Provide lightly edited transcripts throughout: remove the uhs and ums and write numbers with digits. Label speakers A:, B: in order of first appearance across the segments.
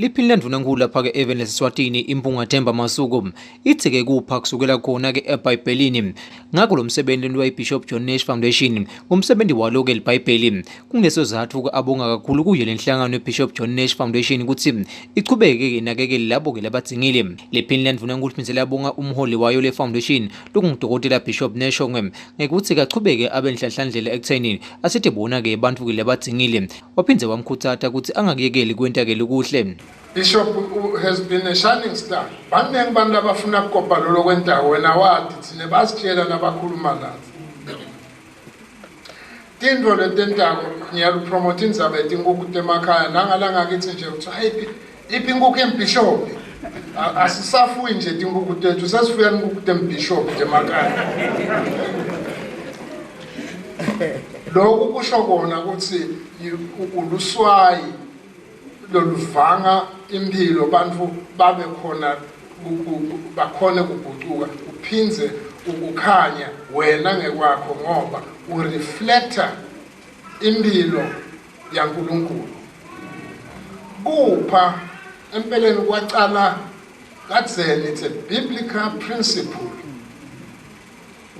A: Liphini lendvunankulu lapha-ke eveni laseSwatini Impunga Themba Masuku itsi-ke kupha kusukela khona-ke eBhayibhelini. Ngakho lo msebenzi lentiwa yiBishop John Nash Foundation ngumsebenzi walo-ke liBhayibheli. Kungeso zatfu-ke abonga kakhulu kuyo le nhlangano yeBishop John Nash Foundation kutsi ichubeke-ke inakekele labo-ke labadzingile. Liphini lendvunankulu liphindze labonga umholi wayo le foundation lokungudokotela Bishop Nash ngekutsi kachubeke abe nhlanhlandlela ekutheni asite bona-ke bantfu-ke labadzingile. Waphindze wamkhutsata kutsi angakuyekeli kwenta-ke lokuhle.
B: Bishop has been a shining star. Baningi abantu labafuna kukopa lolo kwentako wena wati thina basitshela nabakhuluma nathi. Tintfo letentako ngiyalupromotha indzaba yetinkukhu temakhaya nangala ngakithi nje kuthiwa hayi iphi inkukhu yembhishobhi asisafuyi nje tinkukhu tethu sesifuya inkukhu tembhishobhi temakhaya. Lokhu kusho kona ukuthi uluswayi loluvanga impilo bantfu babe khona bakhone kugucuka uphindze ukukhanya wena ngekwakho ngoba ureflecta impilo yaNkulunkulu. Kupha empeleni kwacala kadzeni, it's a biblical principle.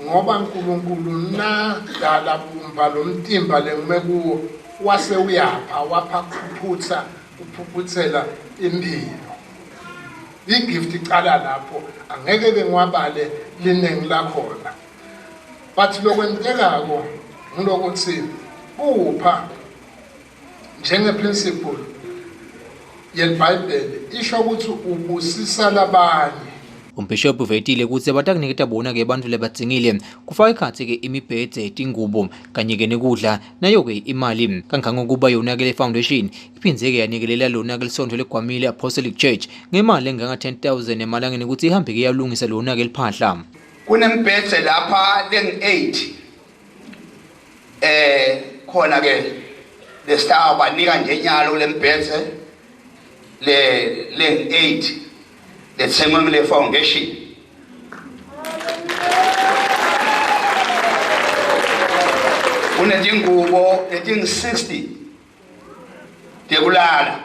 B: Ngoba Nkulunkulu nadala bumba lomtimba lengime kuwo wase uyapha wapha kuphuphutsa kuphuphutsela imphilo. Igift icala lapho angeke ke ngiwabale liningi lakhona. But lokwentekako ngilokuthi kupha njenge principle yeliBhayibheli isho ukuthi ubusisa labanye.
A: Umbhishobhi uvetile kutsi batakuniketa bona-ke bantfu labadzingile kufaka ekhatsi-ke imibhedze, tingubo kanye-ke nekudla nayo-ke imali. Kangangokuba yona-ke le foundation iphindze-ke yanikelela lona-ke lisontfo leGwamile Apostolic Church ngemali enganga-10 000 emalangeni kutsi ihambe-ke iyawulungisa lona-ke liphahla.
C: Kunembhedze lapha lengu-8 eh khona ke lesitawubanika nje nyalo lembhedze le lengu-8 lethengwe ngile foundation. Kunetingubo letingu-60 tekulala.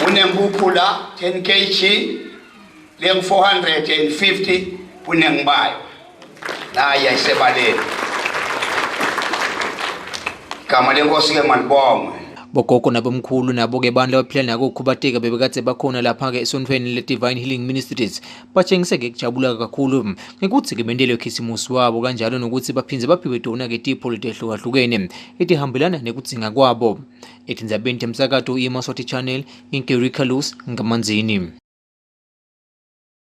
C: Kunempuphu la 10 kg lengu-450 buningi bayo nayi ayisebaleni. Igama lenkosi ke malibongwe.
A: Bogogo nabomkhulu nabo-ke bantu labaphila nako ukukhubateka bebekadze bakhona lapha-ke esontfweni le-Divine Healing Ministries batshengise-ke kujabula kakhulu ngekutsi-ke bentelwe khisimusi wabo kanjalo nokuthi baphindze baphiwe tona-ke tipho letehlukahlukene letihambelana nekudzinga kwabo. Etindzabeni temsakato iMaswati Channel, ngingu-Gary Carlos, Ngamanzini.